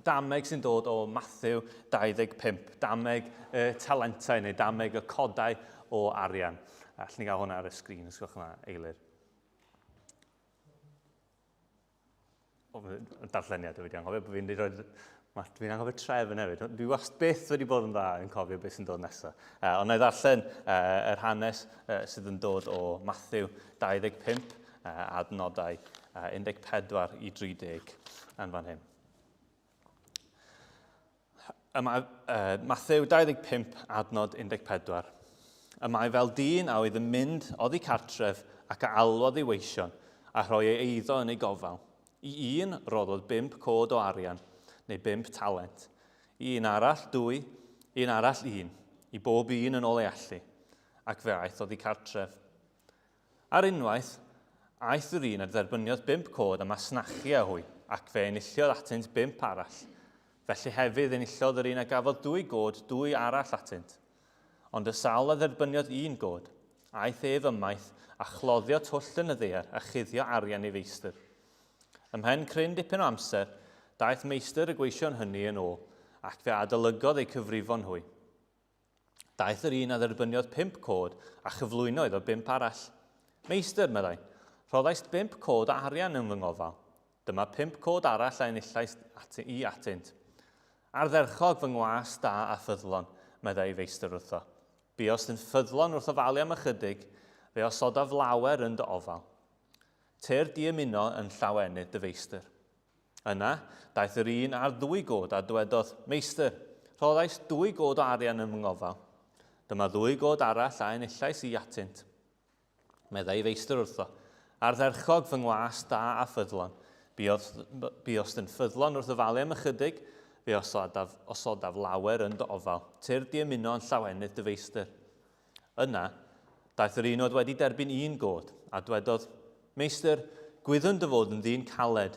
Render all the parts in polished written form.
Dameg sy'n dod o Matthew 25, dameg y talentau neu dameg y codau o arian. Allwn ni gael hwnna ar y sgrin, os gwelwch yn dda, Eilir. Darlleniad, dwi wedi anghofio bod fi'n wedi rhoi... Dwi'n anghofio trefn hefyd. Dwi wast byth wedi bod yn dda yn cofio beth sy'n dod nesaf. Ond na i ddarllen yr hanes sydd yn dod o Matthew 25, adnodau 14 i 30 yn fan hyn. Y mae, Mathew 25, adnod 14. Y mae fel dyn a oedd yn mynd oddi cartref ac a alwodd ei weision, a rhoi ei eiddo yn ei gofal. I un roddodd bump cod o arian, neu bump talent. I un arall dwy, un arall un, i bob un yn ôl ei allu. Ac fe aeth oddi cartref. Ar unwaith, aeth yr un a dderbyniodd bump cod a masnachu â hwy, ac fe enilliodd atynt bump arall. Felly hefyd enillodd yr un a gafodd dwy god dwy arall atynt. Ond y sawl a dderbyniodd un god, aeth ef ymaith a chloddio twll yn y ddaear a chuddio arian ei feistr. Ymhen cryn dipyn o amser, daeth meistr y gweision hynny yn ôl, ac fe adolygodd eu cyfrifon hwy. Daeth yr un a dderbyniodd pump cod a chyflwyno iddo bump arall. Meistr, meddai, rhoddaist bump cod o arian yn fy ngofal. Dyma pump cod arall a enillais at, i atynt. Ardderchog fy ngwas da a ffyddlon, meddai ei feistr wrtho. Buost yn ffyddlon wrth ofalu am ychydig, fe osodaf lawer yn dy ofal. Tyrd di ymuno yn llawenydd dy feistr. Yna, daeth yr un â'r ddwy god a dywedodd, Meistr, rhoddais dwy god o arian yn fy ngofal. Dyma ddwy god arall a enillais i atynt. Meddai ei feistr wrtho, Ardderchog fy ngwas da a ffyddlon. Buost yn ffyddlon wrth ofalu am ychydig, fe osodaf, osodaf lawer yn dy ofal. Tyrd di ymuno yn llawenydd dy feistr. Yna, daeth yr un oedd wedi derbyn un god, a dwedodd, Meistr, gwyddwn dy fod yn ddyn caled,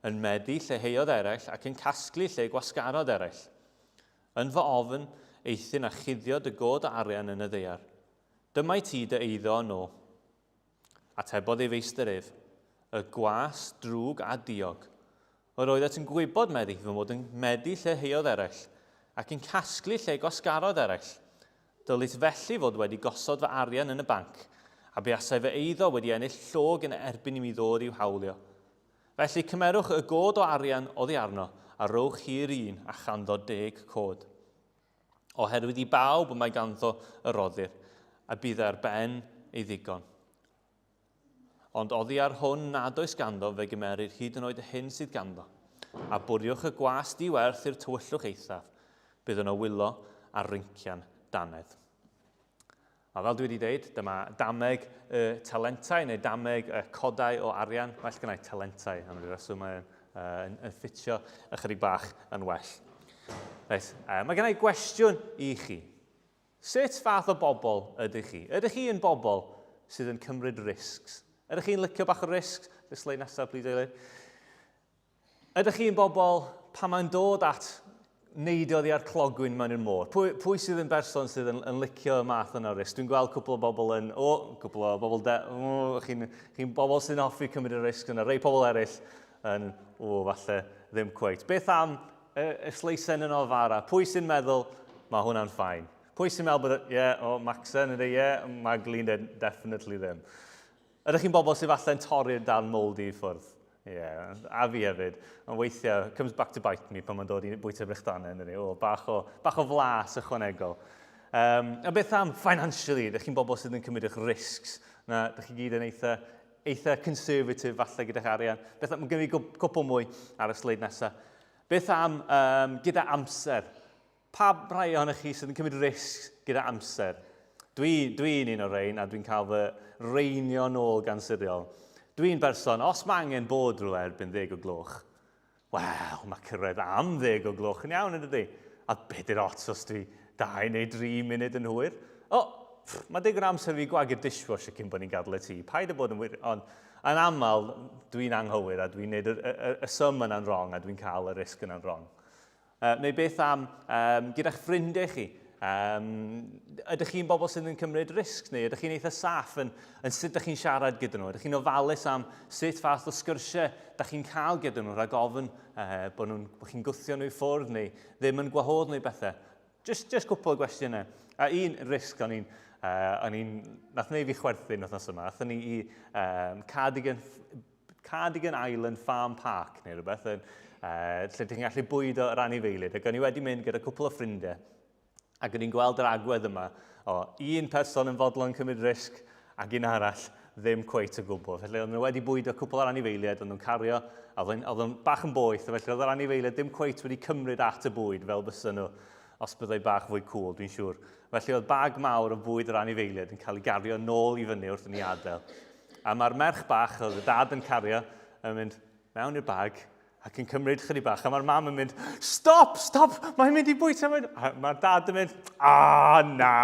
yn medi lle heiodd eraill ac yn casglu lle gwasgarodd eraill. Yn fy ofn, euthun a chuddio dy god o arian yn y ddaear. Dyma i ti dy eiddo yn ôl. Atebodd ei feistr ef, Y gwas drwg a diog. Yr oeddet yn gwybod, meddi, fy mod yn medi lle heiodd eraill, ac yn casglu lle gwasgarodd eraill. Dylit felly fod wedi gosod fy arian yn y banc, a buasai fy eiddo wedi ennill llog yn erbyn i mi ddod i'w hawlio. Felly cymerwch y god o arian oddi arno, a rowch hi'r un a chanddo deg cod. Oherwydd i bawb y mae ganddo y roddir, a bydd ar ben ei ddigon. Ond oddi ar hwn nad oes ganddo fe gymerir hyd yn oed y hyn sydd ganddo. A bwriwch y gwas di-werth i'r tywyllwch eithaf, bydd yno wylo a rincian dannedd. A fel dwi wedi dweud, dyma dameg y talentau neu dameg y codau o arian. Well gennau talentau am ryw reswm, mae'n uh, yn, yn ffitio ychydig bach yn well. Reit, mae gennau gwestiwn i chi. Sut fath o bobl ydych chi? Ydych chi yn bobl sydd yn cymryd risks? Ydych chi'n licio bach o risks? Y sleid nesaf, please, Eileen. Ydych chi'n bobl pan mae'n dod at neidio oddi ar clogwyn mewn i'r môr? Pwy, pwy sydd yn berson sydd yn, yn licio y math yna o risg? Dwi'n gweld cwpl o bobl yn, o, cwpl o bobl, de, o, chi'n chi bobl sy'n hoffi cymryd y risg yna. Rei pobl eraill yn, o, falle ddim cweit. Beth am y, y sleisen yn o fara? Pwy sy'n meddwl, mae hwnna'n ffain? Pwy sy'n meddwl bod, ie, yeah, o, Maxen yn dweud, ie, yeah, Magdalene dweud, definitely ddim. Ydych chi'n bobl sydd falle'n torri'r darn mouldy i ffwrdd? Ie, yeah, a fi hefyd. Ond weithiau, comes back to bite me pan mae'n dod i bwyta brechdanau, yn dydi? O, bach o, bach o flas ychwanegol. Um, a beth am financially? Ydych chi'n bobl sydd yn cymryd eich risks? Na, ydych chi gyd yn eitha, eitha conservative falle gyda'ch arian. Beth am, mae gen i cwpl mwy ar y sleid nesaf. Beth am um, gyda amser? Pa rai ohonoch chi sydd yn cymryd risg gyda amser? Dwi, dwi'n un o'r rhain a dwi'n cael fy reinio nôl gan Siriol. Dwi'n berson, os mae angen bod rhywle erbyn ddeg o gloch, wel, mae cyrraedd am ddeg o gloch yn iawn, yn dydy? A be di'r ots os dwi dau neu dri munud yn hwyr? O, pff, mae digon amser fi gwagu'r dishwasher cyn bod ni'n gadael y tŷ. Paid â bod yn wir, ond yn aml dwi'n anghywir a dwi'n neud y, y, y, y sum yna'n wrong a dwi'n cael y risg yna'n wrong. Uh, neu beth am um, gyda'ch ffrindiau chi? Ydych chi'n bobl sydd yn cymryd risg neu ydych chi'n eitha saff yn, yn sut ydych chi'n siarad gyda nhw? Ydych chi'n ofalus am sut fath o sgyrsiau ydych chi'n cael gyda nhw rhag ofn bod, nhw'n, bod chi'n gwthio nhw i ffwrdd neu ddim yn gwahodd nhw i bethau? Just, just cwpl o gwestiynau. A un risg o'n i'n, o'n i'n, nath wneud fi chwerthin wythnos yma, athon ni i Cardigan, Cardigan Island Farm Park neu rhywbeth, yn, lle ti'n gallu bwydo yr anifeiliaid. Ac o'n i wedi mynd gyda cwpl o ffrindiau, ac o'n i'n gweld yr agwedd yma o un person yn fodlon cymryd risg ac un arall ddim cweit o gwbl. Felly oedden nhw wedi bwydo cwpl o'r anifeiliaid, oedden nhw'n cario, a oedd o'n bach yn boeth, a felly oedd yr anifeiliaid ddim cweit wedi cymryd at y bwyd fel bysa nhw os byddai bach fwy cŵl, dwi'n siŵr. Felly oedd bag mawr o fwyd yr anifeiliaid yn cael ei gario nôl i fyny wrth i ni adael. A mae'r merch bach oedd y dad yn cario yn mynd mewn i'r bag ac yn cymryd chydig bach. A mae'r mam yn mynd, stop, stop, mae'n mynd i bwyta. A mae'r dad yn mynd, a na,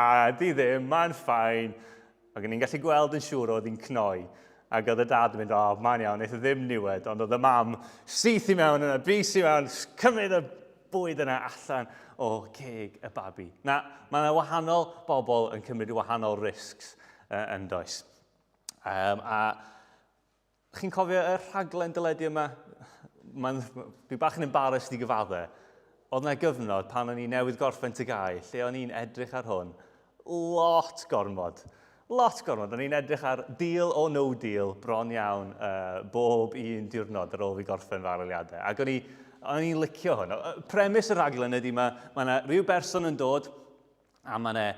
di ddim, mae'n ffain. Ac o'n i'n gallu gweld yn siŵr oedd hi'n cnoi. Ac oedd y dad yn mynd, o, oh, mae'n iawn, wnaeth o ddim niwed. Ond oedd y mam syth i mewn yna, bys i mewn, cymryd y bwyd yna allan o ceg y babi. Na, mae yna wahanol bobl yn cymryd wahanol risks yn does. Um, a Chi'n cofio y rhaglen deledu yma? Mae'n, dwi bach yn embarrassed i gyfadde. Oedd yna gyfnod pan o'n i newydd gorffen TGAU, lle o'n i'n edrych ar hwn lot gormod. Lot gormod. O'n i'n edrych ar deal or no deal bron iawn bob un diwrnod ar ôl fi gorffen fy arholiadau. Ac o'n i'n o'n i'n licio hwn. Premis y rhaglen ydy mae ma yna rhyw berson yn dod A mae yna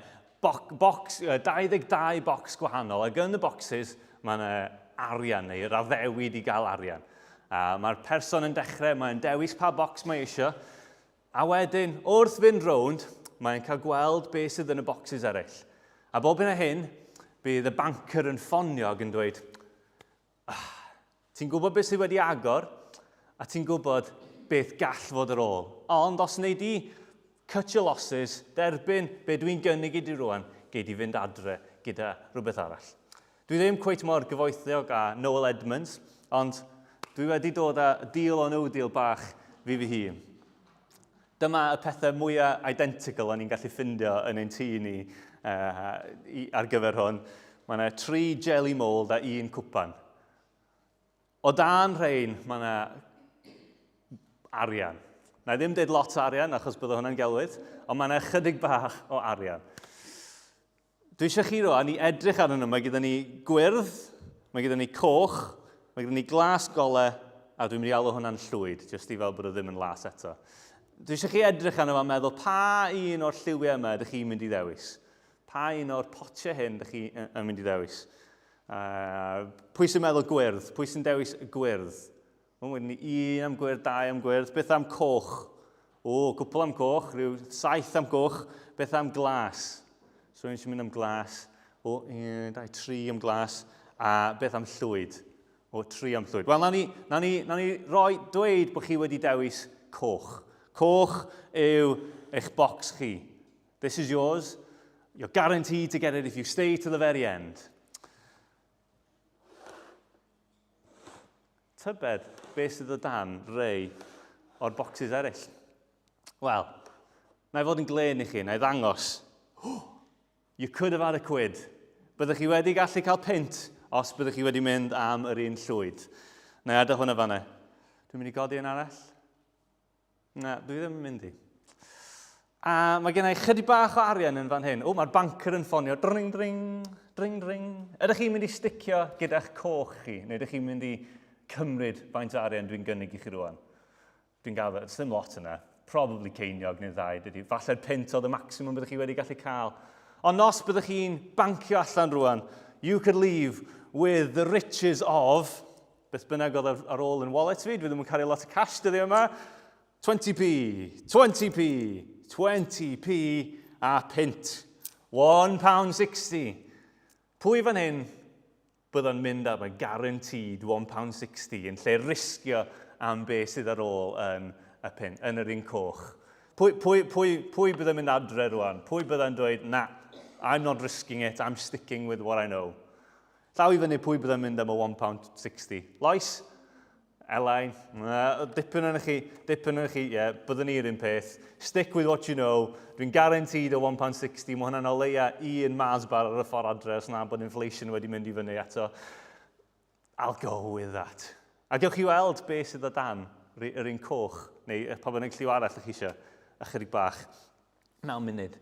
box, 22 box gwahanol, ac yn y boxes mae yna arian, neu yr addewid i gael arian. A mae'r person yn dechrau, mae'n dewis pa box mae eisiau, a wedyn, wrth fynd rownd, mae'n cael gweld beth sydd yn y boxes eraill. A bob hyn a hyn, bydd y bancer yn ffonio ac yn dweud, ah, ti'n gwybod beth sydd wedi agor, a ti'n gwybod beth gall fod ar ôl. Ond os wnei di cut your losses, derbyn be dwi'n gynnig i di rwan, gei di fynd adre gyda rhywbeth arall. Dwi ddim cweit mor gyfoethiog â Noel Edmonds, ond dwi wedi dod â deal or no deal bach fi fy hun. Dyma y pethau mwyaf identical o'n i'n gallu ffindio yn ein tŷ ni uh, ar gyfer hwn. Mae yna tri jelly mould a un cwpan. O dan rhain, mae yna arian. Na i ddim deud lot o arian, achos bydde hwnna'n gelwydd, ond mae yna ychydig bach o arian. Dwi eisiau chi rwan i edrych arnyn nhw. Mae gyda ni gwyrdd, mae gyda ni coch, mae gyda ni glas gole, a dwi'n mynd i alw hwnna'n llwyd, jyst i fel bod o ddim yn las eto. Dwi eisiau chi edrych arno fo a meddwl pa un o'r lliwiau yma ydych chi'n mynd i ddewis? Pa un o'r potiau hyn ydych chi yn mynd i ddewis? Pwy sy'n meddwl gwyrdd? Pwy sy'n dewis gwyrdd? Wel, wedyn ni un am gwyrdd, dau am gwyrdd. Beth am coch? O, cwpl am coch, rhyw saith am coch. Beth am glas? So, eisiau mynd am glas. O, un, dau, tri am glas. A beth am llwyd? O, tri am llwyd. Wel, nawn ni, nawn ni, nawn ni roi, dweud bod chi wedi dewis coch. Coch yw eich bocs chi. This is yours. You're guaranteed to get it if you stay to the very end. Tybed beth sydd o dan rei o'r bocsys eraill? Wel, na i fod yn glên i chi, na i ddangos. You could have had a quid. Byddech chi wedi gallu cael pint os byddech chi wedi mynd am yr un llwyd. Na i adael hwnna fanna. Dwi'n mynd i godi un arall. Na, dwi ddim yn mynd i. A mae gen i chydig bach o arian yn fan hyn. O, mae'r bancer yn ffonio. Dring, dring, dring, dring. Ydych chi'n mynd i sticio gyda'ch coch chi? Neu ydych chi'n mynd i cymryd faint o arian dwi'n gynnig i chi rwan? Dwi'n gael, does ddim lot yna. Probably ceiniog neu ddau, dydy. Falle'r pint oedd y maximum byddech chi wedi gallu cael. Ond os byddech chi'n bancio allan rwan, you could leave with the riches of Beth bynnag oedd ar, ar ôl yn wallet fi, dwi ddim yn cario lot o cash dyddiau yma. 20p, 20p, 20p a pint. £1.60. Pwy fan hyn bydda'n mynd am y guaranteed £1.60 yn lle risgio am be sydd ar ôl yn, y pin, yn yr un coch? Pwy, pwy, pwy, pwy bydda'n mynd adre rwan? Pwy bydda'n dweud, na, I'm not risking it, I'm sticking with what I know. Llaw i fyny pwy bydda'n mynd am y £1.60? Lois? Elain, dipyn o'n chi, dipyn o'n chi, ie, yeah, byddwn ni'r un peth. Stick with what you know. Dwi'n guaranteed o £1.60, mae hwnna'n o leia un Mars bar ar y ffordd adre os na bod inflation wedi mynd i fyny eto. I'll go with that. A gewch chi weld beth sydd o dan yr un coch, neu pa bynnag lliw arall ych chi eisiau, ychydig bach mewn munud.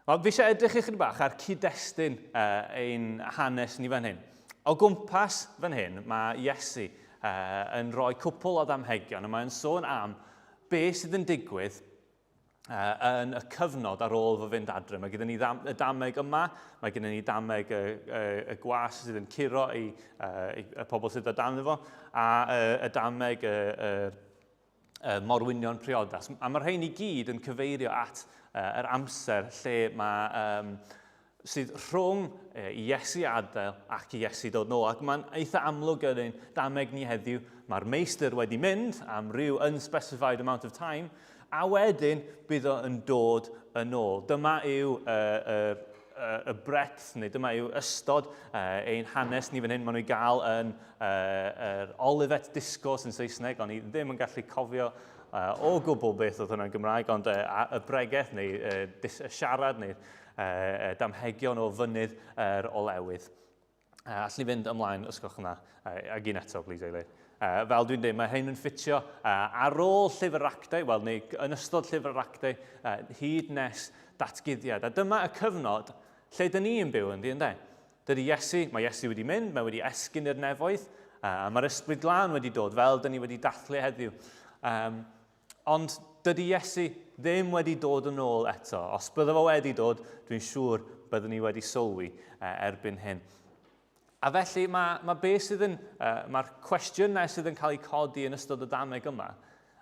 Wel, fi eisiau edrych ychydig bach ar cyd-destun uh, ein hanes ni fan hyn. O gwmpas fan hyn, mae Iesu uh, yn rhoi cwpl o ddamhegion, a mae'n sôn am beth sydd yn digwydd uh, yn y cyfnod ar ôl fy fynd adre. Mae gyda ni ddam, y dameg yma, mae gyda ni dameg y, y, y gwas sydd yn curo ei, uh, y pobl sydd o dan fo, a y, y dameg y, y, y morwynion priodas. A mae'r rhain i gyd yn cyfeirio at uh, yr amser lle mae um, sydd rhwng i Iesu adael ac i Iesu dod nôl. Ac mae'n eitha amlwg yn ein dameg ni heddiw, mae'r meistr wedi mynd am ryw unspecified amount of time, a wedyn bydd o yn dod yn ôl. Dyma yw y, y, y breadth, neu dyma yw ystod ein hanes ni fan hyn. Maen nhw i gael yn yr Olivet Discourse yn Saesneg, ond i ddim yn gallu cofio o gwbl beth oedd hwnna'n Gymraeg, ond y bregeth neu y siarad neu damhegion o fynydd yr olewydd. Allwn ni fynd ymlaen, os gwelwch yn dda, ag un eto, please, Eilir. Fel dwi'n dweud, mae hyn yn ffitio ar ôl llyfr yr actau, wel, neu yn ystod llyfr yr actau, hyd nes datguddiad. A dyma y cyfnod lle dyn ni yn byw ynddi, ynde? Dydy Iesu, mae Iesu wedi mynd, mae wedi esgyn i'r nefoedd, a mae'r Ysbryd Glân wedi dod, fel dyn ni wedi dathlu heddiw. Um, Ond dydy Iesu ddim wedi dod yn ôl eto. Os bydde fo wedi dod, dwi'n siŵr byddwn ni wedi sylwi erbyn hyn. A felly mae, mae beth sydd yn, uh, mae'r cwestiynau sydd yn cael eu codi yn ystod y dameg yma,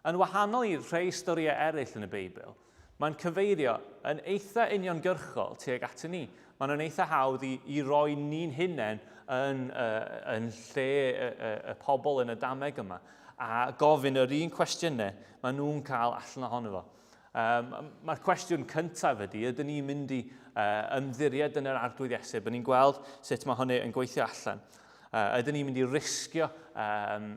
yn wahanol i rhai storïau eraill yn y Beibl, mae'n cyfeirio yn eitha uniongyrchol tuag at ni. Maen nhw'n eitha hawdd i, i roi ni'n hunain yn, uh, yn lle y, y, y pobl yn y dameg yma a gofyn yr un cwestiynau maen nhw'n cael allan ohono fo. Um, Mae'r cwestiwn cyntaf ydy, ydyn ni'n mynd i uh, ymddiried yn yr Arglwydd Iesu? Byddwn ni'n gweld sut mae hynny yn gweithio allan. Uh, ydyn ni'n mynd i risgio um,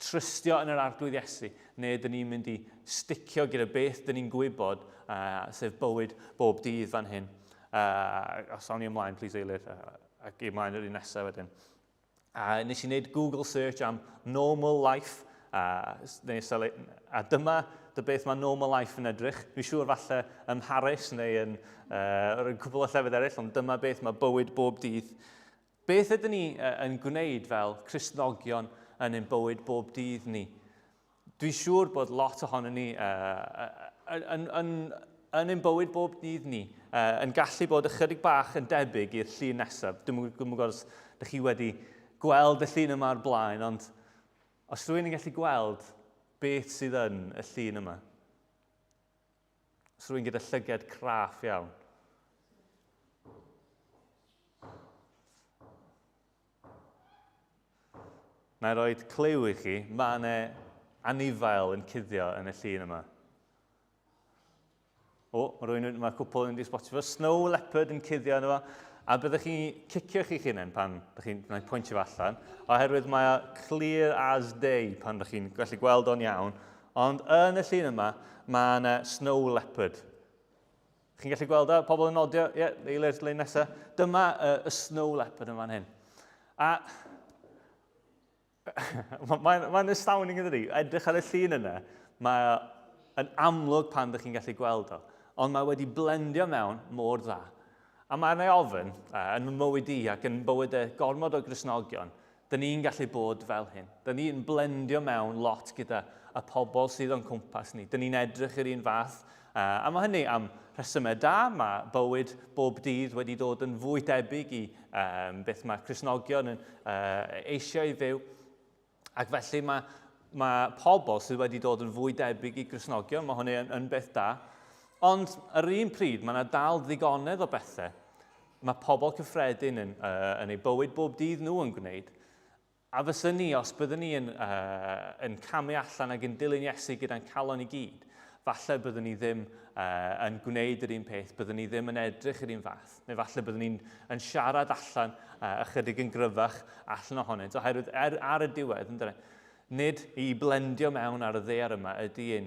trystio yn yr Arglwydd Iesu, neu ydyn ni'n mynd i sticio gyda beth dyn ni'n gwybod, uh, sef bywyd bob dydd fan hyn. Uh, os awn ni ymlaen, please Eilir, uh, ac ymlaen yr un nesaf wedyn. A nes i wneud Google search am normal life, a, neu, a dyma dy beth mae normal life yn edrych. Dwi'n siŵr falle ym Mharis neu yn, uh, yn cwbl o llefydd eraill, ond dyma beth mae bywyd bob dydd. Beth ydyn ni yn gwneud fel Cristnogion yn ein bywyd bob dydd ni? Dwi'n siŵr bod lot ohono ni uh, yn, yn, yn ein bywyd bob dydd ni uh, yn gallu bod ychydig bach yn debyg i'r llun nesaf. Dwi'n gwybod os ydych chi wedi gweld y llun yma o'r blaen, ond os rhywun yn gallu gweld beth sydd yn y llun yma, os rhywun gyda llyged craff iawn, Na i roed cliw i chi, mae yna anifail yn cuddio yn y llun yma. O, mae rhywun, mae cwpl yn mynd i spotio fo. Snow leopard yn cuddio yna fo. A byddwch chi'n cicio chi'ch hunain pan ydych chi'n gwneud pwyntio fo allan, oherwydd mae o clear as day pan ydych chi'n gallu gweld o'n iawn. Ond yn y llun yma, mae yna snow leopard. Chi'n gallu gweld o? Pobl yn nodio? Ie, yeah, eilir, lein nesaf. Dyma uh, y snow leopard yn fan hyn. A mae'n mae astounding yn dydi? Edrych ar y llun yna, mae yn amlwg pan ydych chi'n gallu gweld o. Ond mae wedi blendio mewn mor dda. A mae'n ei ofyn, uh, yn mywyd i ac yn bywyd y gormod o Gristnogion, Dyn ni'n gallu bod fel hyn. Dyn ni'n blendio mewn lot gyda y pobl sydd o'n cwmpas ni. Dyn ni'n edrych yr un fath. A mae hynny am rhesymau da. Mae bywyd bob dydd wedi dod yn fwy debyg i um, beth mae Cristnogion yn uh, eisiau ei fyw. Ac felly mae, mae pobl sydd wedi dod yn fwy debyg i Gristnogion, mae hynny yn, yn beth da. Ond yr un pryd, mae yna dal ddigonedd o bethau mae pobl cyffredin yn, uh, yn eu bywyd bob dydd nhw yn gwneud. A fyswn ni, os byddwn ni yn, uh, yn camu allan ac yn dilyn Iesu gyda'n calon i gyd, falle byddwn ni ddim uh, yn gwneud yr un peth, byddwn ni ddim yn edrych yr un fath, neu falle byddwn ni'n yn siarad allan uh, ychydig yn gryfach allan ohonynt, oherwydd er, ar y diwedd, yn dyn, Nid i blendio mewn ar y ddaear yma ydy ein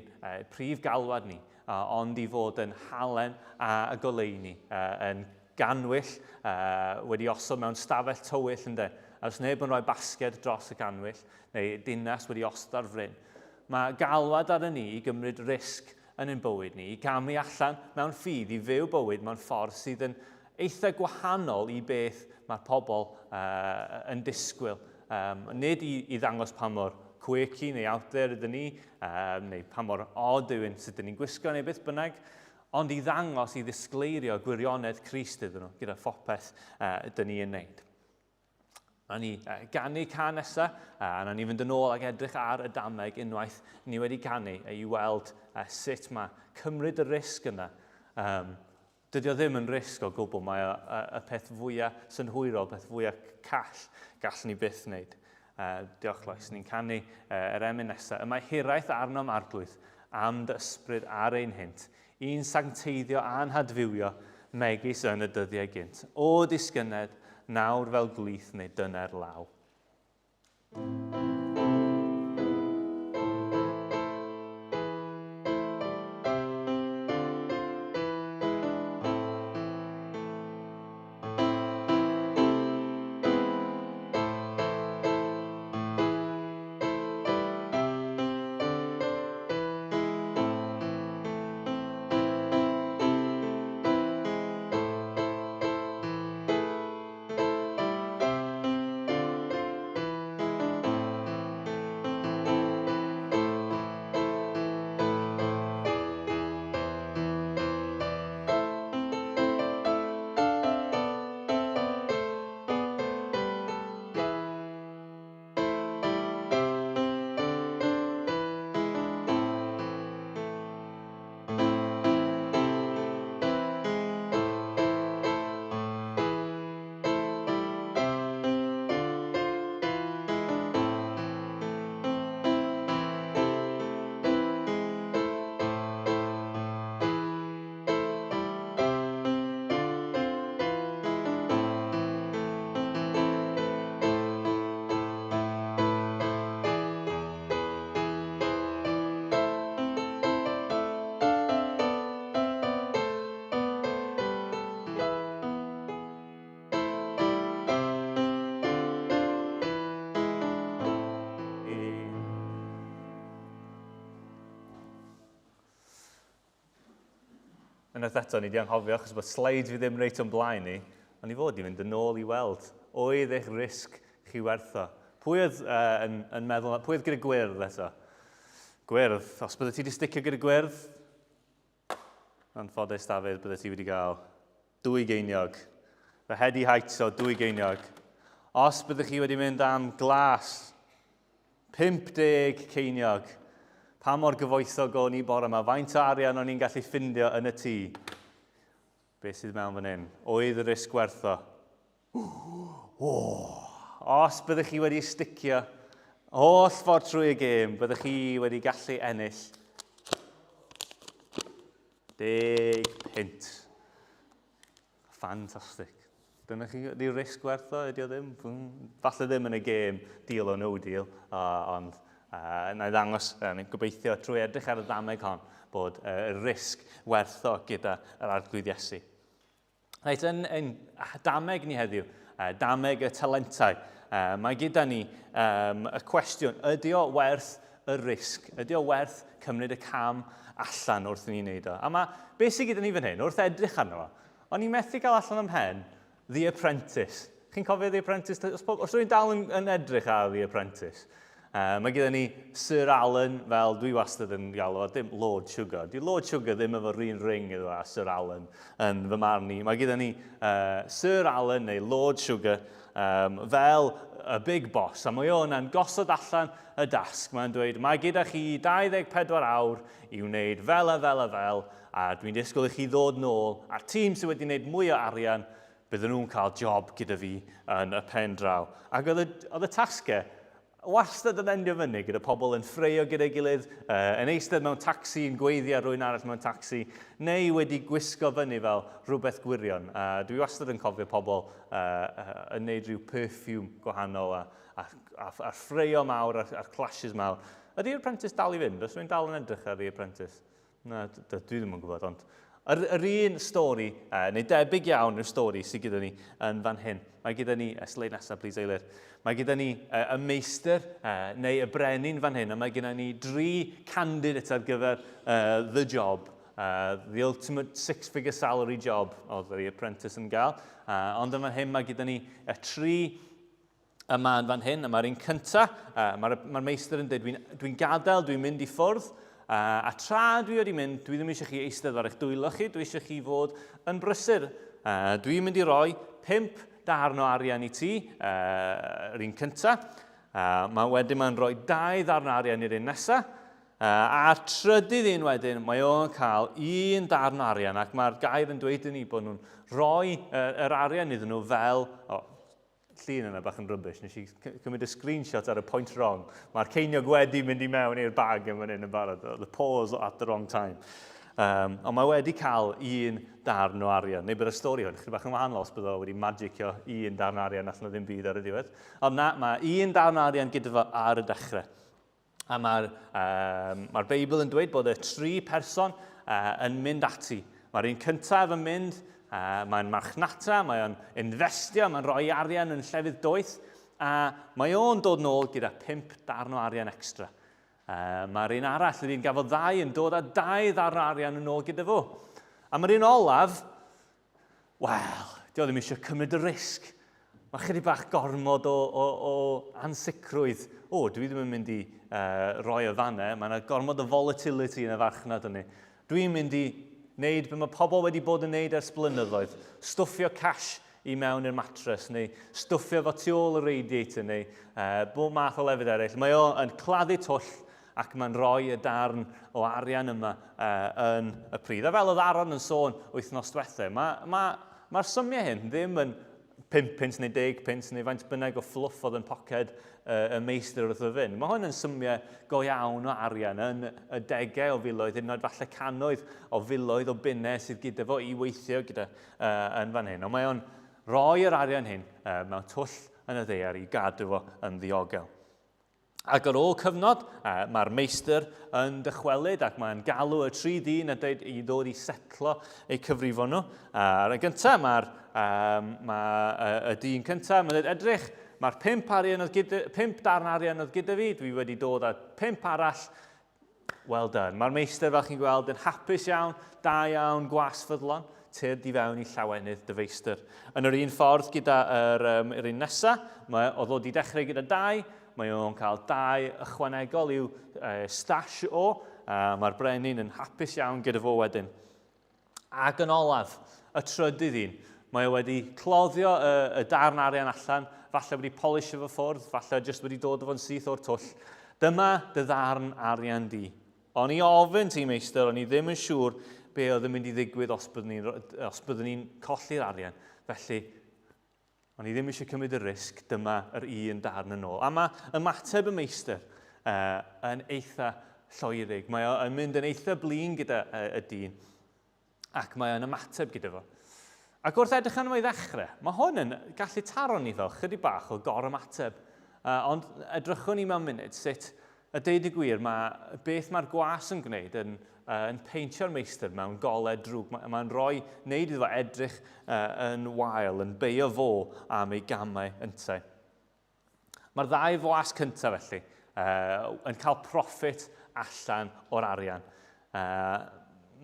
prif galwad ni, ond i fod yn halen a goleuni, yn ganwyll wedi osod mewn stafell tywyll ynde. A os neb yn rhoi basged dros y ganwyll, neu dinas wedi osod ar fryn, mae galwad ar ni i gymryd risg yn ein bywyd ni, i gamu allan mewn ffydd, i fyw bywyd mewn ffordd sydd yn eitha gwahanol i beth mae'r pobl uh, yn disgwyl. Um, nid i, i ddangos pa mor quirky neu out there ydyn ni, um, neu pa mor odd yw un sut ydyn ni'n gwisgo neu beth bynnag, ond i ddangos, i ddisgleirio gwirionedd Crist iddyn nhw gyda phopeth uh, ydyn ni yn wneud. Na ni ganu can nesaf, a na ni fynd yn ôl ac edrych ar y dameg unwaith ni wedi canu i weld sut mae cymryd y risg yna. Um, dydy o ddim yn risg o gwbl, mae o y peth fwyaf synhwyrol, peth fwyaf call gallwn ni byth wneud. Uh, diolch Lois, ni'n canu uh, yr emyn nesaf. Y mae hiraeth arnom arglwydd am dy ysbryd ar ein hynt, I'n sancteiddio a'n hadfywio, megis yn y dyddiau gynt. O disgynned, nawr fel gwlith neu dyner law. Unwaith eto, ni wedi anghofio, achos bod slides fi ddim reit o'n blaen ni, ond i fod i fynd yn ôl i weld, oedd eich risg chi wertho? Pwy oedd uh, yn, yn meddwl, pwy oedd gyda gwyrdd eto? Gwyrdd, os bydde ti wedi sticio gyda gwyrdd, anffodus Dafydd, bydde ti wedi cael dwy geiniog. Fy heady heights o dwy geiniog. Os byddech chi wedi mynd am glas, 50 ceiniog. Pa mor gyfoethog o'n i bore yma? Faint o arian o'n i'n gallu ffindio yn y tŷ? Be sydd mewn fan hyn? Oedd y risg werth o? Oh, os byddech chi wedi sticio holl ffordd trwy y gêm, byddech chi wedi gallu ennill 10 punt. Ffantastig. Dyna chi, ydy risg werth o, ydy o ddim? Falle ddim yn y gêm deal or no deal, uh, ond uh, na i ddangos, uh, gobeithio trwy edrych ar y ddameg hon, bod uh, y risg werth o gyda yr Arglwydd Iesu. Reit, yn, yn dameg ni heddiw, uh, dameg y talentau, uh, mae gyda ni um, y cwestiwn, ydy o werth y risg? Ydy o werth cymryd y cam allan wrth i ni wneud o? A mae, beth sydd gyda ni fan hyn, wrth edrych arno fo, o'n i'n methu cael allan o'm mhen The Apprentice. Chi'n cofio The Apprentice? Os, os rwy'n dal yn, yn edrych ar The Apprentice? Uh, mae gyda ni Sir Alan, fel dwi wastad yn galw, dim Lord Sugar. Di Lord Sugar ddim efo'r un ring iddo a Sir Alan yn fy marn i. Mae gyda ni uh, Sir Alan neu Lord Sugar um, fel y big boss, a mae o yna'n gosod allan y dasg. Mae'n dweud, mae gyda chi 24 awr i wneud fel a fel a fel, a dwi'n disgwyl i chi ddod nôl, a'r tîm sydd wedi gwneud mwy o arian, bydden nhw'n cael job gyda fi yn y pen draw. Ac oedd y, oedd y tasgau wastad yn endio fyny gyda pobl yn ffreio gyda'i gilydd, uh, yn eistedd mewn tacsi, yn gweiddi ar rwy'n arall mewn tacsi, neu wedi gwisgo fyny fel rhywbeth gwirion. Uh, dwi wastad yn cofio pobl uh, uh, yn neud rhyw perfume gwahanol a, a, a'r ffreio mawr a'r, a'r clashes mawr. Ydy'r Apprentice dal i fynd? Oes rhywun dal yn edrych ar The Apprentice? Na, dwi ddim yn gwybod, ond yr, yr un stori, neu debyg iawn i'r stori sydd gyda ni yn fan hyn. Mae gyda ni, y sleid nesaf, please, Eilir. Mae gyda ni y meistr, neu y brenin fan hyn, a mae gyda ni dri candidate ar gyfer the job. The ultimate six-figure salary job oedd The Apprentice yn gael. Ond yn fan hyn mae gyda ni y tri yma yn fan hyn, a mae'r un cyntaf, mae'r mae meistr yn dweud, dwi'n dwi gadael, dwi'n mynd i ffwrdd, a tra dwi wedi mynd, dwi ddim eisiau chi eistedd ar eich dwylo chi, dwi eisiau chi fod yn brysur. Dwi'n mynd i roi pump darn o arian i ti, yr un cyntaf. Mae wedyn mae'n rhoi dau ddarn o arian i'r un nesaf. A'r trydydd un wedyn, mae o'n cael un darn o arian, ac mae'r gair yn dweud i ni bod nhw'n rhoi yr arian iddyn nhw fel... Oh, llun yna bach yn rubbish, nes i cymryd y screenshot ar y point wrong. Mae'r ceiniog wedi mynd i mewn i'r bag yn fan hyn yn barod. The pause at the wrong time. Ond mae wedi cael un darn o arian. Neu bydd y stori hwn chydig bach yn wahanol os bydd o wedi magicio un darn o arian allan o ddim byd ar y diwedd. Ond na, mae un darn o arian gyda fo ar y dechrau. A mae'r um, mae Beibl yn dweud bod y tri person yn mynd ati. Mae'r un cyntaf yn mynd, mae'n marchnata, mae'n investio, mae'n rhoi arian yn llefydd doeth, a mae o'n dod nôl gyda pump darn o arian extra. Mae'r un arall, yr un gafodd ddau, yn dod â dau ddarn o arian yn ôl gyda fo. A mae'r un olaf, Wel, di o ddim eisiau cymryd y risg. Mae chydig bach gormod o, o, o ansicrwydd. O, dwi ddim yn mynd i roi o fanne. Mae yna gormod o volatility yn y farchnad yna. Dwi'n mynd i wneud be mae pobl wedi bod yn wneud ers blynyddoedd. Stwffio cash i mewn i'r matres, neu stwffio fo tu ôl y radiator, neu bob math o lefydd eraill. Mae o yn claddu twll ac mae'n rhoi y darn o arian yma yn y pridd. A fel oedd Aaron yn sôn wythnos diwethaf, mae'r ma, ma symiau hyn ddim yn 5 pint neu 10 pint neu faint bynnag o fflwff oedd yn poced y meistr wrth y fynd. Mae hwn yn symiau go iawn o arian yn y degau o filoedd, hyd yn oed falle cannoedd o filoedd o bunnau sydd gyda fo i weithio gyda yn fan hyn. Ond mae o'n rhoi yr arian hyn mewn twll yn y ddaear i gadw fo yn ddiogel. Ac ar ôl cyfnod, mae'r meistr yn dychwelyd ac mae'n galw y tri dyn a dweud i ddod i setlo eu cyfrifon nhw. Ar y gyntaf, mae'r um, mae, y dyn cyntaf, mae'n dweud, edrych, mae'r pump, arian oedd gyda, pump darn arian oedd gyda fi, dwi wedi dod â pump arall, Well done. Mae'r meistr, fel chi'n gweld, yn hapus iawn, da iawn, gwas ffyddlon, tyrd i fewn i llawenydd dy feistr. Yn yr un ffordd gyda yr, um, yr un nesaf, mae o ddod i dechrau gyda dau, mae o'n cael dau ychwanegol i'w stash o, a mae'r brenin yn hapus iawn gyda fo wedyn. Ac yn olaf, y trydydd un. Mae o wedi cloddio y, y darn arian allan, falle wedi polisio fo ffwrdd, falle jyst wedi dod o fo'n syth o'r twll. Dyma dy ddarn arian di. O'n i ofyn ti, meistr, o'n i ddim yn siŵr be oedd yn mynd i ddigwydd os byddwn ni'n, os byddwn ni'n colli'r arian. Felly, O'n i ddim eisiau cymryd y risg, dyma yr un darn yn ôl. A mae ymateb y meistr yn eitha lloerig. Mae o'n mynd yn eitha blin gyda y dyn, ac mae o'n ymateb gyda fo. Ac wrth edrych arno fo i ddechrau, mae hwn yn gallu taro ni fel chydig bach o gor-ymateb. Ond edrychwn ni mewn munud sut A deud y gwir, mae beth mae'r gwas yn gwneud yn, uh, yn peintio'r meistr mewn golau drwg. Mae'n mae rhoi, wneud iddo fo edrych uh, yn wael, yn beio fo am ei gamau yntau. Mae'r ddau fwas cyntaf felly uh, yn cael proffit allan o'r arian. Uh,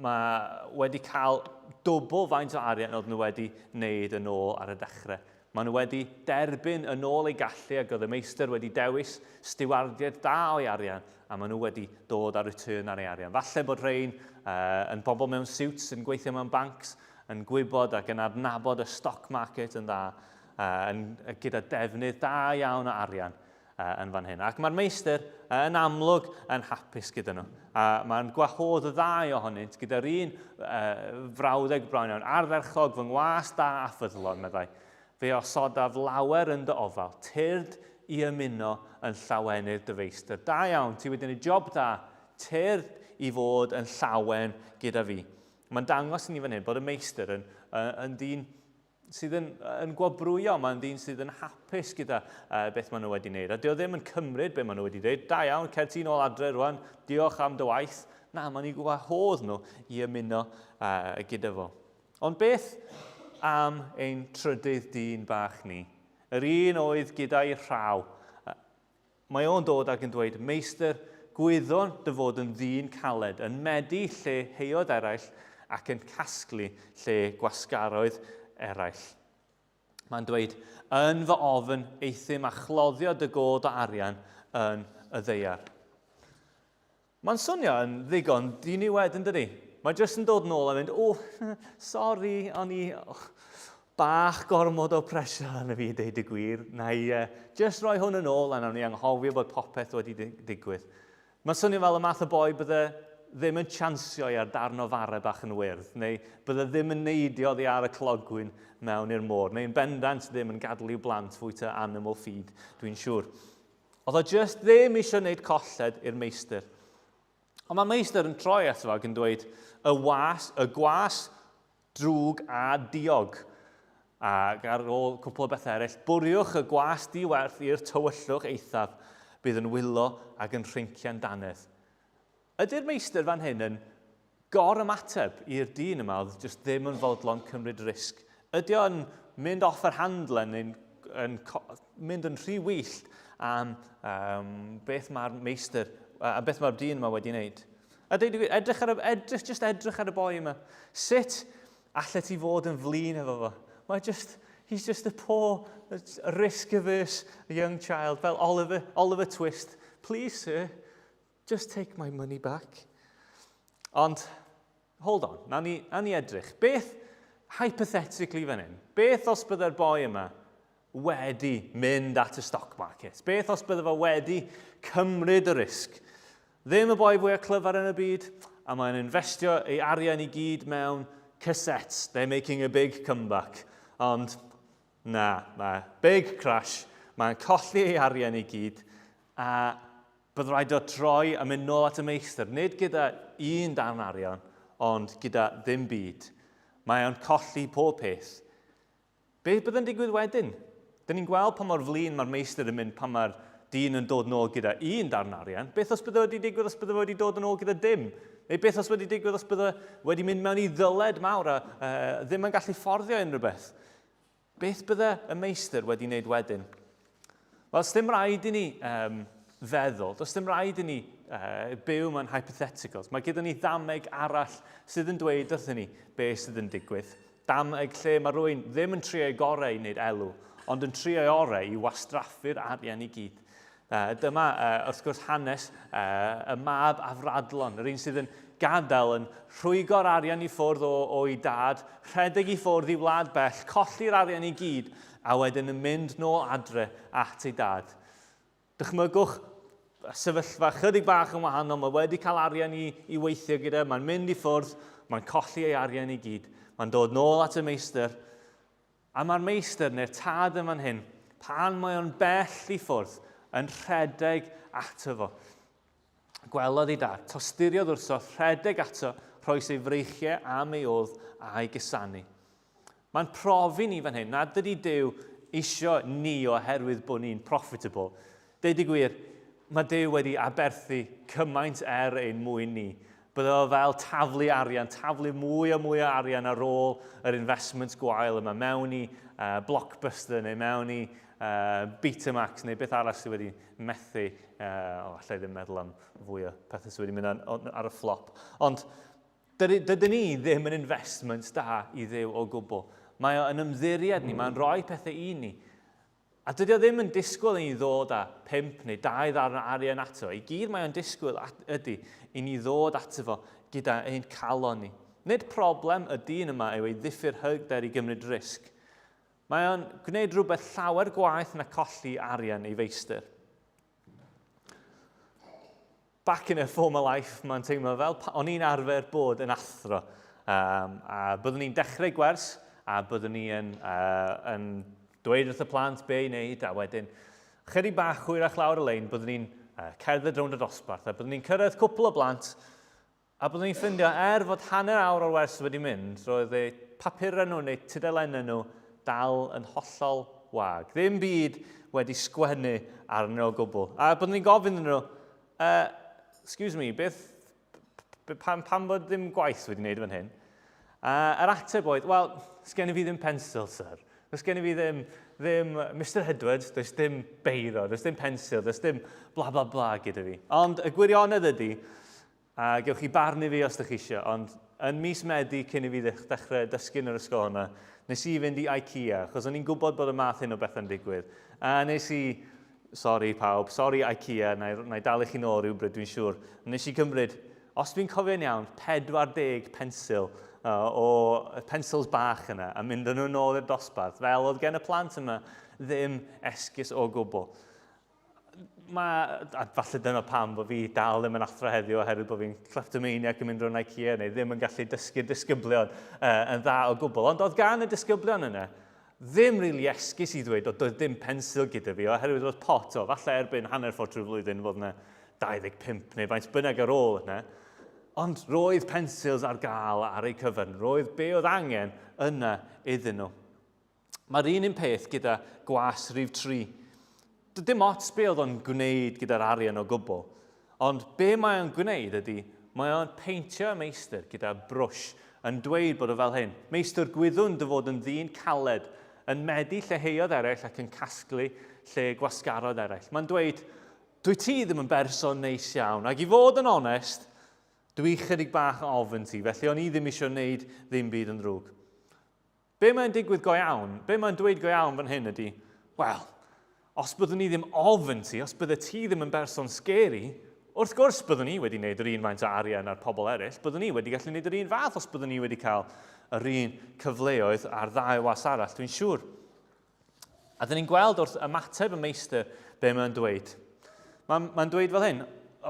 mae wedi cael dwbl faint o arian oedd nhw wedi wneud yn ôl ar y dechrau. Maen nhw wedi derbyn yn ôl eu gallu ac oedd y meistr wedi dewis stiwardiaid da o'i arian a maen nhw wedi dod â return ar ei arian. Falle bod rhain uh, yn bobl mewn suits, yn gweithio mewn bancs, yn gwybod ac yn adnabod y stock market yn dda, uh, yn, gyda defnydd da iawn o arian uh, yn fan hyn. Ac mae'r meistr uh, yn amlwg yn hapus gyda nhw. A mae'n gwahodd y ddau ohonynt gyda'r un uh, frawddeg bron iawn. Ardderchog fy ngwas da a ffyddlon, meddai. Fe osodaf lawer yn dy ofal, tyrd i ymuno yn llawenydd dy feistr. Da iawn, ti wedi gwneud job da, tyrd i fod yn llawen gyda fi. Mae'n dangos i ni fan hyn bod y meistr yn, yn, yn ddyn sydd yn, yn gwobrwyo, mae'n ddyn sydd yn hapus gyda beth maen nhw wedi wneud. A dio ddim yn cymryd beth maen nhw wedi dweud. Da iawn, cer ti nôl adre rwan, diolch am dy waith. Na, mae'n ei gwahodd nhw i ymuno gyda fo. Ond beth am ein trydydd dyn bach ni? Yr un oedd gyda'i rhaw. Mae o'n dod ac yn dweud, Meistr, gwyddwn dy fod yn ddyn caled, yn medi lle heuodd eraill ac yn casglu lle gwasgaroedd eraill. Mae'n dweud, Yn fy ofn euthum a chloddio dy god o arian yn y ddaear. Mae'n swnio yn ddigon diniwed, yn dydi? Mae jyst yn dod nôl a mynd, o, sori, o'n i oh, bach gormod o pressure arno fi i deud y gwir. Na i just roi hwn yn ôl a nawn ni anghofio bod popeth wedi digwydd. Mae'n swnio fel y math o boi bydde ddim yn chansio i ar darn o fara bach yn wyrdd, neu bydde ddim yn neidio oddi ar y clogwyn mewn i'r môr, neu'n bendant ddim yn gadael i'w blant fwyta animal feed, dwi'n siŵr. Oedd o jyst ddim eisiau gwneud colled i'r meistr. Ond mae meistr yn troi ato fo ac yn dweud, y was, y gwas drwg a diog. Ac ar ôl cwpl o bethau eraill, bwriwch y gwas diwerth i'r tywyllwch eithaf, bydd yn wylo ac yn rhincian dannedd. Ydy'r meistr fan hyn yn gor-ymateb i'r dyn yma oedd jyst ddim yn fodlon cymryd risg? Ydy o'n mynd off yr handle neu'n yn mynd yn rhy wyllt am um, beth mae'r meistr a beth mae'r dyn yma wedi wneud? A dweud y gwir, edrych ar y, edrych, just edrych ar y boi yma. Sut allet ti fod yn flin efo fo? Mae just, he's just a poor, risk-averse young child, fel Oliver, Oliver Twist. Please, sir, Just take my money back. Ond, hold on, na ni, na ni edrych. Beth, hypothetically fan hyn, beth os bydde'r boi yma wedi mynd at y stock market? Beth os bydde fo wedi cymryd y risg? Ddim y boi fwyaf clyfar yn y byd, a mae'n investio ei arian i gyd mewn cassettes. They're making a big comeback. Ond, na, mae big crash. Mae'n colli ei arian i gyd, a Bydd rhaid o droi a mynd nôl at y meistr, nid gyda un darn arian, ond gyda ddim byd. Mae o'n colli pob peth. Beth bydd yn digwydd wedyn? Dyn ni'n gweld pa mor flin mae'r meistr yn mynd pan mae'r dyn yn dod nôl gyda un darn arian. Beth os bydde wedi digwydd os bydde wedi dod yn ôl gyda dim? Neu beth os wedi digwydd os bydde wedi mynd mewn i ddyled mawr a ddim yn gallu fforddio unrhyw beth? Beth bydde y meistr wedi wneud wedyn? Wel, sdim rhaid i ni um, feddwl, does dim rhaid i ni byw mewn hypotheticals. Mae gyda ni ddameg arall sydd yn dweud wrthyn ni beth sydd yn digwydd. Dameg lle mae rhywun ddim yn trio ei gorau i wneud elw, ond yn trio ei orau i wastraffu'r arian i gyd. Dyma, wrth gwrs, hanes y mab afradlon, yr un sydd yn gadael, yn rhwygo'r arian i ffwrdd o'i dad, rhedeg i ffwrdd i wlad bell, colli'r arian i gyd, a wedyn yn mynd nôl adre at ei dad. Dychmygwch sefyllfa chydig bach yn wahanol, mae wedi cael arian i, i weithio gyda, mae'n mynd i ffwrdd, mae'n colli ei arian i gyd, mae'n dod nôl at y meistr, A mae'r meistr neu'r tad yn fan hyn, pan mae o'n bell i ffwrdd, yn rhedeg ato fo. Gwelodd ei dad, tosturiodd wrtho, rhedeg ato, rhoes ei freichiau am ei odd a'i gusanu. Mae'n profi ni fan hyn nad ydy Duw isio ni oherwydd bod ni'n profitable. Deud y gwir, mae Duw wedi aberthu cymaint er ein mwyn ni. Bydde fo fel taflu arian, taflu mwy a mwy o arian ar ôl yr investment gwael yma mewn i Blockbuster neu mewn i Betamax neu beth arall sydd wedi methu. O, allai ddim meddwl am fwy o pethau sydd wedi mynd ar, ar y flop. Ond dydyn ni ddim yn investment da i Dduw o gwbl. Mae o'n ymddiried ni, mae'n rhoi pethau i ni. A dydy o ddim yn disgwyl i ni ddod â phump neu dau ddarn o arian ato. I gyd mae o'n disgwyl at, ydy i ni ddod ato fo gyda ein calon ni. Nid problem y dyn yma yw ei ddiffyg hyder i gymryd risg. Mae o'n gwneud rhywbeth llawer gwaeth na colli arian ei feistr. Back in a former life, mae'n teimlo fel, o'n i'n arfer bod yn athro. Um, a byddwn ni'n dechrau gwers, a byddwn ni yn, yn dweud wrth y plant be i wneud, a wedyn, chydig bach hwyrach lawr y lein, byddwn ni'n cerdded rownd y dosbarth, a byddwn ni'n cyrraedd cwpl o blant, a byddwn ni'n ffindio, er fod hanner awr o'r wers wedi mynd, roedd eu papurau nhw neu tudalennau nhw dal yn hollol wag. Ddim byd wedi sgwennu arnyn nhw o gwbl. A byddwn ni'n gofyn iddyn nhw, excuse me, beth, pam, pam bod ddim gwaith wedi wneud fan hyn? Yr ateb oedd, wel, sgen i fi ddim pensil, sir. Does gen i fi ddim, ddim Mr Edwards, does dim beiro, does dim pensil, does dim bla bla bla gyda fi. Ond y gwirionedd ydy, a gewch chi barnu fi os ydych chi eisiau, ond yn mis Medi cyn i fi ddechrau dysgu yn yr ysgol hwnna, nes i fynd i IKEA, achos o'n i'n gwybod bod y math hyn o bethau'n digwydd. A nes i, sori pawb, sori IKEA, na i, na i dalu chi nôl rhywbryd dwi'n siŵr. Nes i cymryd, os dwi'n cofio'n iawn, 40 pensil uh, o pensils bach yna a mynd â nhw nôl i'r dosbarth, fel oedd gen y plant yma ddim esgus o gwbl mae, a falle dyna pam bod fi dal ddim yn athro heddiw oherwydd bod fi'n kleptomaniac yn mynd rownd IKEA neu ddim yn gallu dysgu'r disgyblion uh, yn dda o gwbl. Ond oedd gan y disgyblion yna ddim rili really esgus i ddweud oedd doedd dim pensil gyda fi oherwydd roedd pot o, falle erbyn hanner ffordd trwy'r flwyddyn fod yna 25 neu faint bynnag ar ôl yna. Ond roedd pensils ar gael ar eu cyfer, roedd be oedd angen yna iddyn nhw. Mae'r un un peth gyda gwas rhif 3. Dim ots be oedd o'n gwneud gyda'r arian o gwbl, ond be mae o'n gwneud ydy, mae o'n peintio y meistr gyda brwsh yn dweud bod o fel hyn. Meistr, gwyddwn dy fod yn ddyn caled, yn medi lleheodd eraill ac yn casglu lle gwasgarodd eraill. Mae'n dweud, dwi ti ddim yn berson neis iawn, ac i fod yn onest, dwi chydig bach ofn ti, felly o'n i ddim eisiau wneud ddim byd yn ddrwg. Be mae'n digwydd go iawn, be mae'n dweud go iawn fan hyn ydy, wel, os byddwn ni ddim ofn ti, os bydde ti ddim yn berson scary, wrth gwrs byddwn ni wedi gwneud yr un faint o arian â'r pobl eraill, byddwn ni wedi gallu gwneud yr un fath os byddwn ni wedi cael yr un cyfleoedd a'r ddau was arall, dwi'n siŵr. A dyn ni'n gweld wrth ymateb y meistr be mae'n dweud. Mae'n mae dweud fel hyn,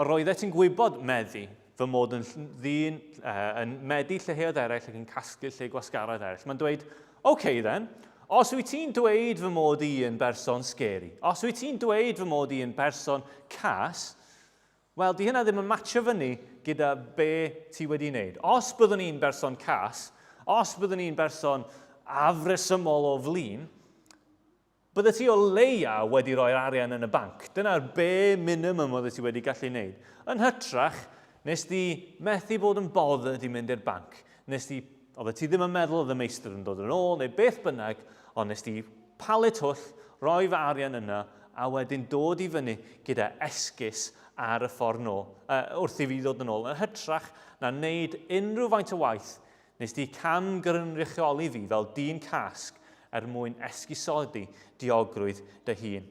roeddet ti'n gwybod meddi fy mod yn ddyn uh, yn medi lleheoedd eraill ac yn casglu lle gwasgaroedd eraill. Mae'n dweud, oce okay then, os wyt ti'n dweud fy mod i yn berson scary, os wyt ti'n dweud fy mod i yn berson cas, Wel, di hynna ddim yn matcho fyny gyda be ti wedi wneud. Os byddwn i'n berson cas, os byddwn i'n berson afresymol o flin, bydde ti o leia wedi rhoi'r arian yn y banc. Dyna'r bare minimum oeddet ti wedi gallu wneud. Yn hytrach, nes di methu bod yn bothered i mynd i'r banc. Nes di, oeddet ti ddim yn meddwl oedd y meistr yn dod yn ôl neu beth bynnag, ond nes di palu twll, rhoi fy arian yna, a wedyn dod i fyny gyda esgus ar y ffordd nôl, uh, wrth i fi ddod yn ôl. Yn hytrach na wneud unrhyw faint o waith, nes di cam gynrychioli fi fel dyn casg er mwyn esgusodi diogrwydd dy hun.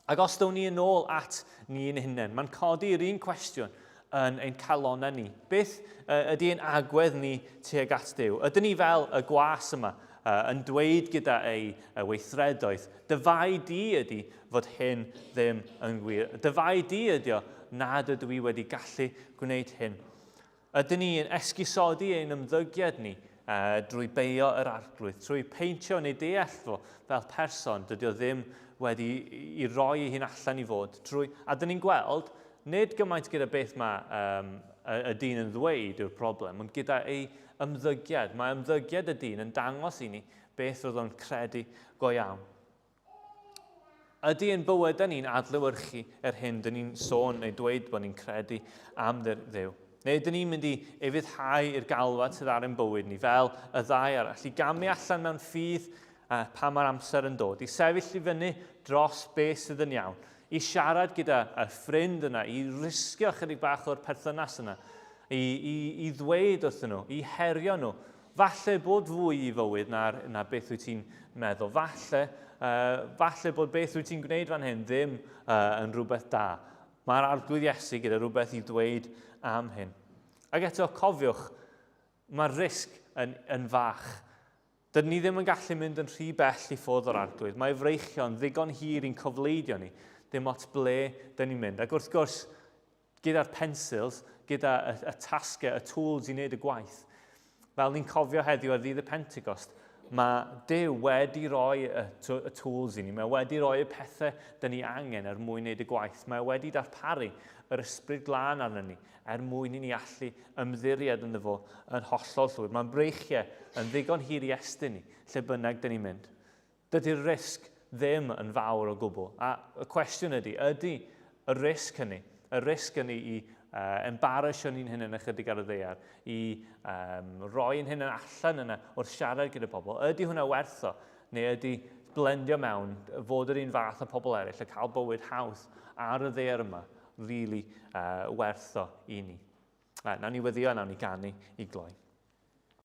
Ac os down ni yn ôl at ni'n hunain, mae'n codi yr un cwestiwn yn ein calonnau ni. Beth ydy ein agwedd ni tuag at Duw? Ydyn ni fel y gwas yma yn dweud gyda ei weithredoedd, dy fai di ydy fod hyn ddim yn wir. Dy fai di ydy o nad ydw i wedi gallu gwneud hyn. Ydyn ni yn esgusodi ein ymddygiad ni uh, drwy beio yr arglwydd, trwy peintio neu deall fo fel person, dydy o ddim wedi i roi ei hun allan i fod. Trwy, a dyn ni'n gweld, nid gymaint gyda beth mae um, y, y dyn yn ddweud yw'r broblem, ond gyda ei ymddygiad. Mae ymddygiad y dyn yn dangos i ni beth roedd o'n credu go iawn. Ydy ein bywydau ni'n adlewyrchu yr hyn dyn ni'n sôn neu dweud bod ni'n credu am Dduw? Neu ydyn ni'n mynd i ufuddhau i'r galwad sydd ar ein bywyd ni fel y ddau arall, i gamu allan mewn ffydd pan mae'r amser yn dod, i sefyll i fyny dros beth sydd yn iawn, i siarad gyda y ffrind yna, i risgio chydig bach o'r perthynas yna, i, i, i ddweud wrthyn nhw, i herio nhw, Falle bod fwy i fywyd na, na beth wyt ti'n meddwl. Falle, uh, falle bod beth wyt ti'n gwneud fan hyn ddim uh, yn rhywbeth da. Mae'r Arglwydd Iesu gyda rhywbeth i ddweud am hyn. Ac eto, cofiwch, mae'r risg yn, yn fach. Dydyn ni ddim yn gallu mynd yn rhy bell i ffwrdd o'r Arglwydd. Mae freichio'n ddigon hir i'n cofleidio ni, dim ots ble dyn ni'n mynd. Ac wrth gwrs, gyda'r pensils, gyda y, y tasgau, y tools i wneud y gwaith. Fel ni'n cofio heddiw ar ddydd y Pentecost, Mae Duw wedi rhoi y, y tools i ni, mae wedi rhoi y pethau dyn ni angen er mwyn wneud y gwaith. Mae wedi darparu yr Ysbryd Glân arno ni er mwyn i ni allu ymddiried ynddo fo yn hollol llwyr. Mae'n breichiau yn ddigon hir i estyn ni, lle bynnag dyn ni'n mynd. Dydy'r risg ddim yn fawr o gwbl. A y cwestiwn ydy, ydy y risg hynny, y risg hynny i embarrassio ni'n hunain ychydig ar y ddaear, i roi ein hunain allan yna wrth siarad gyda pobl, ydy hwnna werth o? Neu ydy blendio mewn, fod yr un fath â pobl eraill a cael bywyd hawdd ar y ddaear yma, really werth o i ni? Nawn ni weddio, nawn ni ganu i gloi.